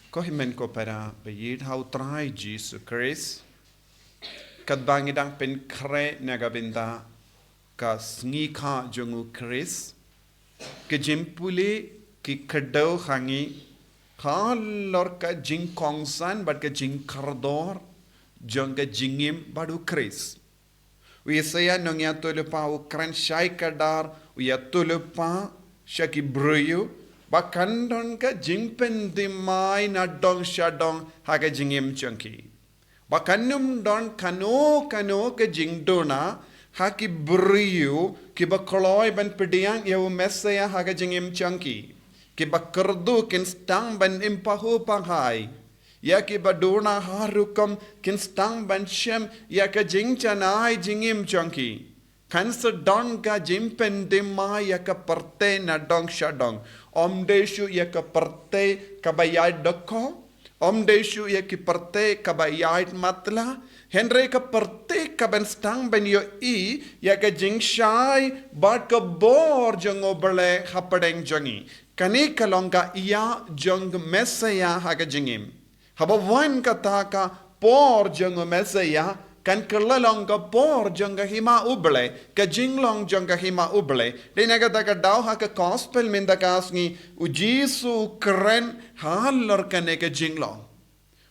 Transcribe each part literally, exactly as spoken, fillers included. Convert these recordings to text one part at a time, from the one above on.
Ko hynmen ko para ba ïeit ha u Trai Jisu Khrist. Katba ngi dang pynkhreh na ka bynta ka sngi kha jong u Khrist, ka jingpule ka kdew ha ngi halor ka jingkongsan bad ka jingkordor jong ka jingim bad u Khrist. U Isaïah nongïathuhlypa u kren shai kdar, u ïathuhlypa sha ki briew ba kan don ka jingpynthymmai na dong sha dong ha ka jingim jong ki. Ba kan ym don kano kano ka jingduna ha ki briew kiba kloi ban pdiang ïa u Messiah ha ka jingim jong ki. Kiba kyrduh kin sdang ban im pahuh pahai. Ïa kiba duna ha rukom kin sdang ban shem ïa ka jingjanai jingim jong ki. Kan sa don ka jingpynthymmai ïa ka pyrthei na dong sha dong. Ym dei shuh ïa ka pyrthei kaba ïaid da ka, ym dei shuh ïa ki pyrthei kaba ïaid matlah, hynrei ka pyrthei kaban sdang ban ïohi ïa ka jingshai bad ka bor jong u Blei hapdeng jong ngi. Kane ka long ka ïa jong u Messiah ha ka jingim. Haba wan kata ka por jong u Messiah, kan kylla long ka por jong ka hima u Blei, ka jinglong jong ka hima u Blei. Dei na kata ka daw ha ka gospel mynta ka sngi, u Jisu u kren halor kane ka jinglong.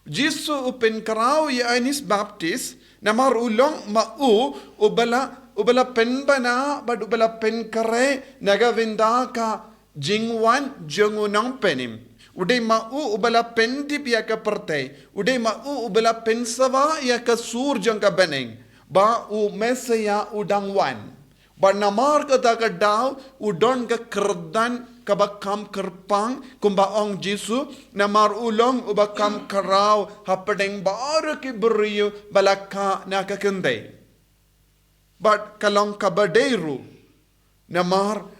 U Jisu u pynkhraw ïa u Ïoannis Baptist, namar u long ma u, uba la, uba la pynbna, bad uba la pynkhreh, na ka bynta ka jingwan jong u Nongpynim. U dei ma u uba la pyntip ïa ka pyrthei. U dei ma u uba la pynsawa ïa ka sur jong ka bneng. Ba u Messiah u dang wan. Bad namar kata ka daw u don ka kyrdan kaba kham kyrpang kumba ong Jisu, namar u long uba kham khraw hapdeng baroh ki briew ba la kha na ka kynthei. Bad ka long kaba dei ruh. Namar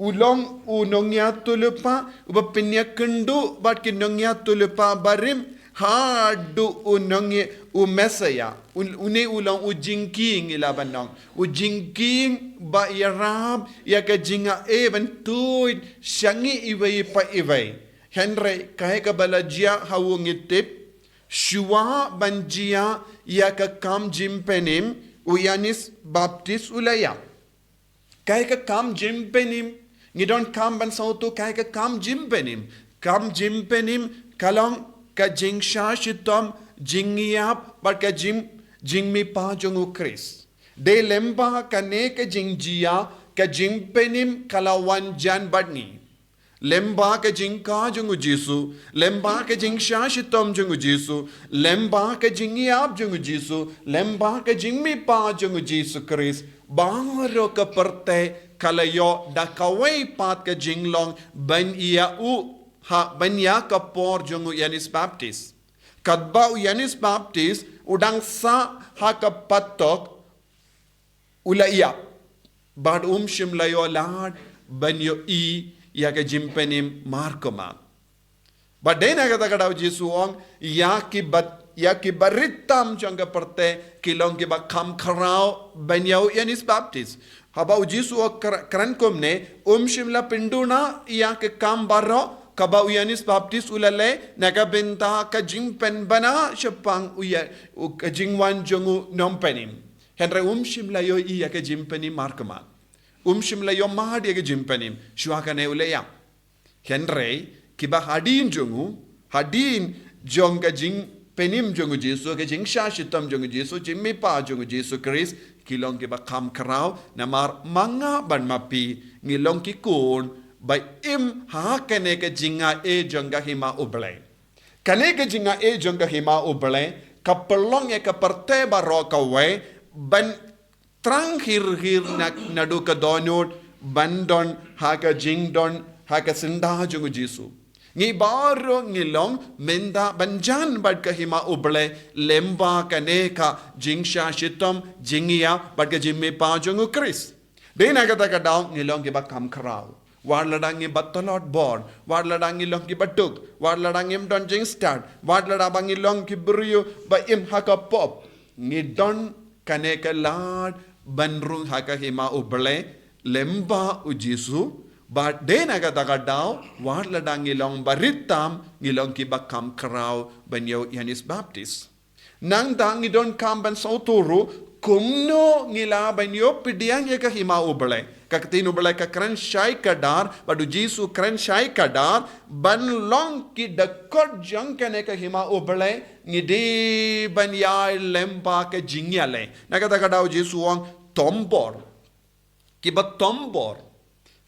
u long u nongïathuhlypa, uba pynïakynduh bad ki nongïathuhlypa barim, haduh u nongïa u Messiah. Un-, une u long u jingkieng ïa la ban ong. U jingkieng ba ïarap ïa ka jingaiei ban tuid sha ngi iwei pa iwei. Hynrei kaei kaba la jia ha u ngi tip, shuwa ban jia ïa ka kam jingpynim, u Ïoannis Baptist u la ïap. Kaei ka kam jingpynim, ngi donkam ban sngewthuh kaei ka kam jingpynim. Kam jingpynim ka long ka jingshah shitom, jingïap, bad ka jing, jingmihpat jong u Khrist. Dei lyngba kane ka jingjia, ka jingpynim ka la wan jan bad ngi. Lyngba ka jingkha jong u Jisu, lyngba ka jingshah shitom jong u Jisu, lyngba ka jingïap jong u Jisu, lyngba ka jingmihpat jong u Jisu Khrist, baroh ka pyrthei ka la ïoh da kawei pat ka jinglong ban ïa u ha, ban ïa ka por jong u Ïoannis Baptist. Katba u Ïoannis Baptist u dang sah ha ka patok, u la ïap. Bad um shym la ïoh lad ban ïohi ïa ka jingpynim markhmat. Bad dei na kata ka daw u Jisu u ong, ïa ki ba, ïa ki barit tam jong ka pyrthei ki long kiba kham khraw ban ïa u Ïoannis Baptist. Haba u Jisu u kra-, kren kumne, um shym la pynduna ïa ka kam baroh kaba u Ïoannis Baptist u la leh na ka bynta ka jingpynbna shaphang u ïa, u ka jingwan jong u Nongpynim. Hynrei um shym la ïohi ïa ka jingpynim markhmat. Um shym la ïoh mad ïa ka jingpynim, shuwa kane u la ïap. Hynrei kiba hadien jong u, hadien jong ka jingpynim jong u Jisu, ka jingshah shitom jong u Jisu, jingmihpat jong u Jisu Khrist, ki long kiba kham khraw, namar ma nga bad ma phi, ngi long ki khun ba im ha kane ka jingaiei jong ka hima u Blei. Kane ka jingaiei jong ka hima u Blei ka pynlong ïa ka pyrthei baroh kawei ban trang hir hir na, naduh ka dohnud ban don ha ka jingdon ha ka syndah jong u Jisu. Ngi baroh ngi long mynta ban jan bad ka hima u Blei lyngba kane ka jingshah shitom, jingïap bad ka jingmihpat jong u Khrist. Dei na kata ka daw ngi long kiba kham khraw. Wat lada ngi ba tlot bor, wat lada ngi long kiba duk, wat lada ngim don jingstad, wat lada ba ngi long ki briew ba im ha ka pop, ngi don kane ka lad ban rung ha ka hima u Blei lyngba u Jisu, Bad dei na kata ka daw, wat lada ngi long barit tam, ngi long kiba kham khraw ban ïoh Ïoannis Baptist. Nangta ngi donkam ban sngewthuh ruh, kumno ngi lah ban ïoh pdiang ïa ka hima U Blei. Ka ktien U Blei ka kren shai kdar, bad U Jisu kren shai kdar, ban long ki dkhot jong kane ka hima U Blei, ngi dei ban ïai lem bad ka jingïaleh. Na kata ka daw U Jisu u ong, tombor. Kiba tombor.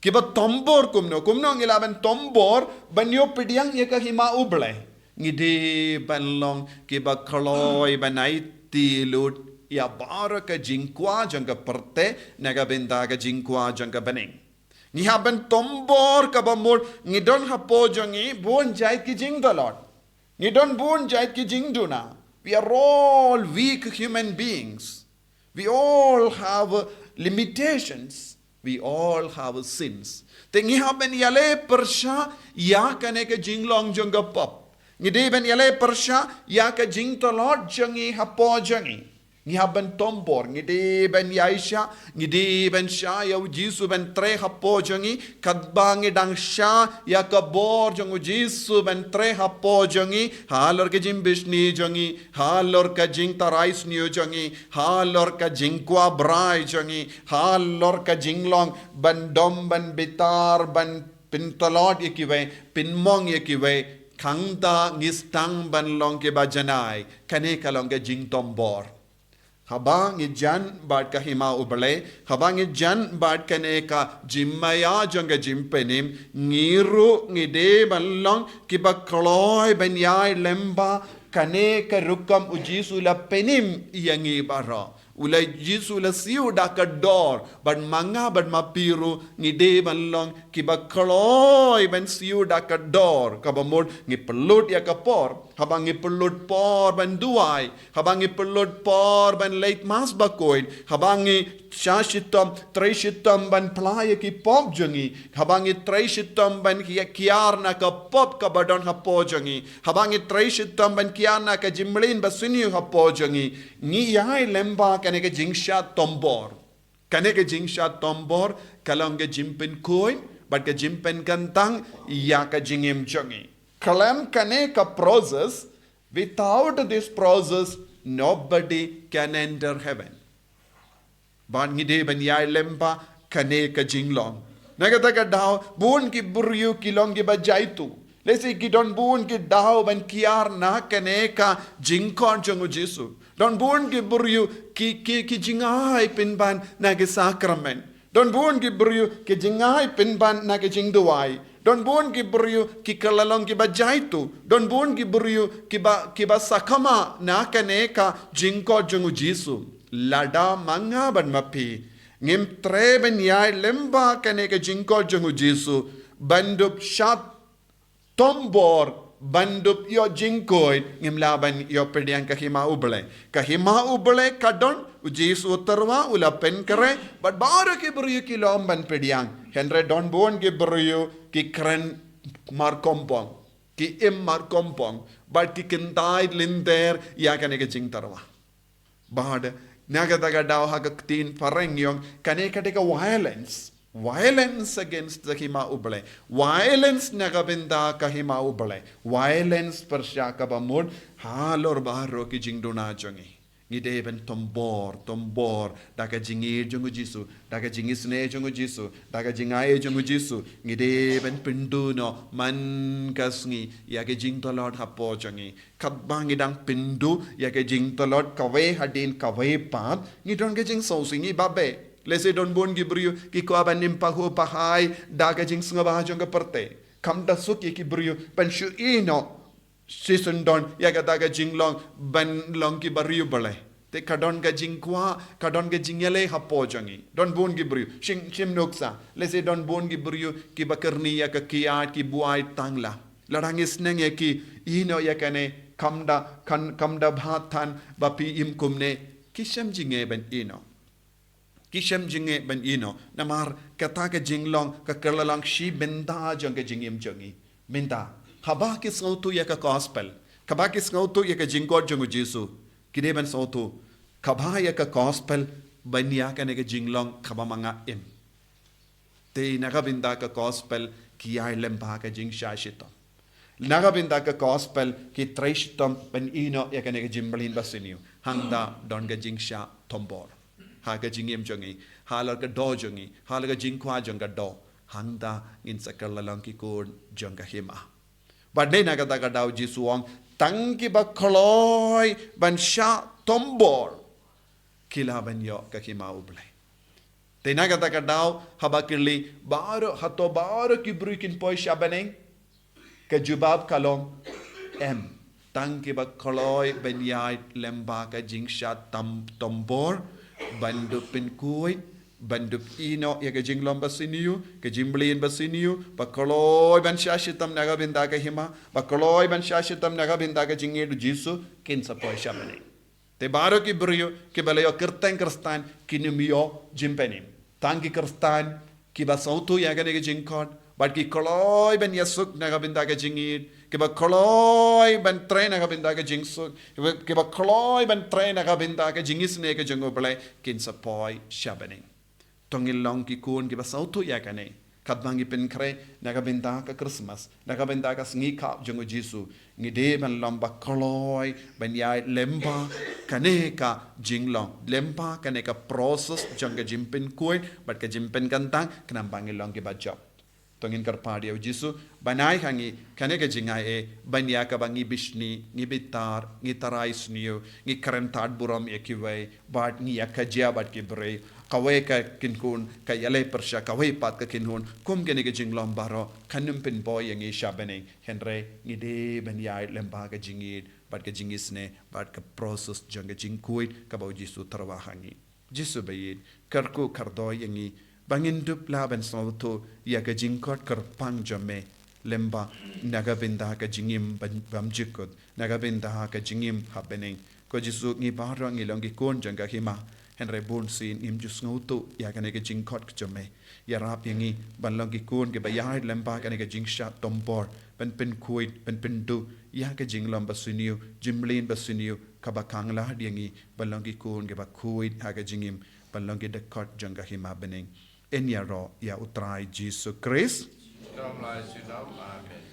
Kiba tombor kumno. Kumno ngi lah ban tombor ban ïoh pdiang ïa ka hima U Blei. Ngi dei ban long kiba kloi ban aiti lut ïa baroh ka jingkwah jong ka pyrthei, na ka bynta ka jingkwah jong ka bneng. Ngi hap ban tombor kaba mut ngi don hapoh jong ngi bun jait ki jingtlot. Ngi don bun jait ki jingduna. We are all weak human beings. We all have limitations. We all have sins. Te ngi hap ban ïaleh pyrshah ïa kane ka jinglong jong ka pop. Ngi dei ban ïaleh pyrshah ïa ka jingtlot jong ngi hapoh jong ngi. Ngi hap ban tombor, ngi dei ban ïaishah, ngi dei ban shah ïa U Jisu ban trei hapoh jong ngi, katba ngi dang shah ïa ka bor jong U Jisu ban trei hapoh jong ngi, halor ka jingbishni jong ngi, halor ka jingtharai sniew jong ngi, halor ka jingkwah brai jong ngi, halor ka jinglong ban dom ban bitar ban pyntlot ïa kiwei, pynmong ïa kiwei, hangta ngi sdang ban long kiba janai, kane ka long ka jingtombor. Haba ngi jan bad ka hima U Blei, haba ngi jan bad kane ka jingmaïa jong ka jingpynim, ngi ruh ngi dei ban long kiba kloi ban ïai lem bad kane ka rukom U Jisu u la pynim ïa ngi baroh. U la Jisu u la siew da ka dor, bad ma nga bad ma phi ruh ngi dei ban long kiba kloi ban siew da ka dor, kaba mut ngi pynlut ïa ka por. Haba ngi pynlut por ban duwai, haba ngi pynlut por ban leit Mass bakhuid, haba ngi shah shitom, trei shitom ban phla ïa ki pop jong ngi, haba ngi trei shitom ban ki-, kiar na ka pop kaba don hapoh jong ngi, haba ngi trei shitom ban kiar na ka jingmlien basniew hapoh jong ngi, ngi ïai lem bad kane ka jingshah tombor. Kane ka jingshah tombor ka long ka jingpynkhuid bad ka jingpynkyntang ïa ka jingim jong ngi. Khlem kane ka process, without this process, nobody can enter heaven. Bad ngi dei ban ïai lem bad kane ka jinglong. Na kata ka daw, bun ki briew ki long kiba jaituh. Lehse ki don bun ki daw ban kiar na kane ka jingkhot jong U Jisu. Don bun ki briew ki, ki, ki jngai pynban na ki sakramen. Don bun ki briew ki jngai pynban na ki jingduwai. Don bun ki briew ki kylla long kiba jaituh. Don bun ki briew kiba, kiba sakma na kane ka jingkhot jong U Jisu. Lada ma nga bad ma phi ngim treh ban ïai lem bad kane ka jingkhot jong U Jisu, ban dup shah tombor, ban dup ïoh jingkhuid, ngim lah ban ïoh pdiang ka hima U Blei. Ka hima U Blei ka don, U Jisu u tyrwa u la pynkhreh bad baroh ki briew ki lum ban pdiang. Hynrei don bun ki briew ki kren markongpong, ki im markongpong, bad ki kyntait lynter ïa kane ka jingtyrwa. Bad na kata ka daw ha ka ktien phareng ngi ong kane ka dei ka violence. Violence against the hima U Blei. Violence na ka bynta ka hima U Blei. Violence pyrshah kaba mut halor baroh ki jingduna jong ngi. Ngi dei ban tombor, tombor da ka jingïeit jong U Jisu, da ka jingisynei jong U Jisu, da ka jingai jong U Jisu. Ngi dei ban pynduh noh man ka sngi ïa ka jingtlot hapoh jong ngi. Katba ngi dang pynduh ïa ka jingtlot kawei hadien kawei pat, ngi don ka jingsngewsih, ngi babe. Lehse don bun ki briew ki kwah ban im pahuh pahai da ka jingsngewbha jong ka pyrthei. Kam da suk ïa ki briew ban shu ïeh noh shisyndon ïa kata ka jinglong ban long kiba riewblei. Te ka don ka jingkwah, ka don ka jingïaleh hapoh jong ngi. Don bun ki briew, shim, shim nuksa. Lehse don bun ki briew kiba kyrni ïa ka kiad, ki buaid tang la. Lada ngi sneng ïa ki, ïeh noh ïa kane, kam da, kam, kam da bha than ba phi im kumne, ki shem jingeh ban ïeh noh. Ki shem jingeh ban ïeh noh. Namar kata ka jinglong ka kylla long shi bynta jong ka jingim jong ngi. Bynta. Haba ki sngewthuh ïa ka gospel, haba ki sngewthuh ïa ka jingkhot jong U Jisu, ki dei ban sngewthuh, ka bha ïa ka gospel ban ïa kane ka jinglong kaba ma nga im. Te na ka bynta ka gospel ki ïai lymbah ka jingshah shitom. Na ka bynta ka gospel ki trei shitom ban ïehnoh ïa kane ka jingmlien basniew. Hangta don ka jingshah tombor ha ka jingim jong ngi, halor ka doh jong ngi, halor ka jingkwah jong ka doh. Hangta ngin sa kylla long ki khun jong ka hima. Bad dei na kata ka daw Jisu u ong, tang kiba kloi ban shah tombor ki lah ban ïoh ka hima U Blei. Te na kata ka daw, haba kylli baroh, hato baroh ki briew kin poi sha bneng? Ka jubab ka long, em. Tang kiba kloi ban ïai lymbah ka jingshah tam-, tombor, ban dup pynkhuid, ban dup ïehnoh ïa ka jinglong basniew, ka jingmlien basniew, ba kloi ban shah shitom na ka bynta ka hima, ba kloi ban shah shitom na ka bynta ka jingïeit u Jisu, kin sa poi sha bneng. Te baroh ki briew kiba la ïoh kyrteng Khristan kin ym ïoh jingpynim. Tang ki Khristan kiba sngewthuh ïa kane ka jingkhot, bad ki kloi ban ïasuk na ka bynta ka jingïeit, kiba kloi ban trei na ka bynta ka jingsuk, kiba, kiba kloi ban trei na ka bynta ka jingisynei ka jong U Blei, kin sa poi sha bneng. To ngin long ki khun kiba sngewthuh ïa kane. Katba ngi pynkhreh na ka bynta ka Christmas, na ka bynta ka sngi khap jong u Jisu, ngi dei ban long ba kloi ban ïai lymbah kane ka jinglong, lymbah kane ka process jong ka jingpynkhuid bad ka jingpynkyntang, khnang ba ngin long kiba jop. To ngin kyrpad ïa u Jisu ban ai ha ngi kane ka jingai eh, ban ïa kaba ngi bishni, ngi bitar, ngi tharai sniew, ngi kren tad burom ïa kiwei, bad ngi ïa kajia bad ki briew. Kawei ka kynhun ka ïaleh pyrshah, kawei pat ka kynhun, kum kane ka jinglong baroh kan ym pynbor ïa ngi sha bneng. Hynrei ngi dei ban ïai lymbah ka jingïeit bad ka jingisynei bad ka process jong ka jingkhuid kaba u Jisu u tyrwa ha ngi. Jisu ba ïeit, kyrkhu kyrdoh ïa ngi ba ngin dup lah ban sngewthuh ïa ka jingkhot kyrpang jong me, lymbah na ka bynta ka jingim bam-, bymjukut, na ka bynta ka jingim ha bneng. Ko Jisu, ngi baroh ngi long ki khun jong ka hima, hynrei bunsien ngim ju sngewthuh ïa kane ka jingkhot ka jong me. Ïarap ïa ngi ban long ki khun kiba ïai lymbah kane ka jingshah tombor, ban pynkhuid, ban pynduh ïa ka jinglong basniew, jingmlien basniew, kaba khang lad ïa ngi ban long ki khun kiba khuid ha ka jingim, ban long ki dkhot jong ka hima bneng. Yn ïaroh ïa u Trai Jisu Khrist. Amen.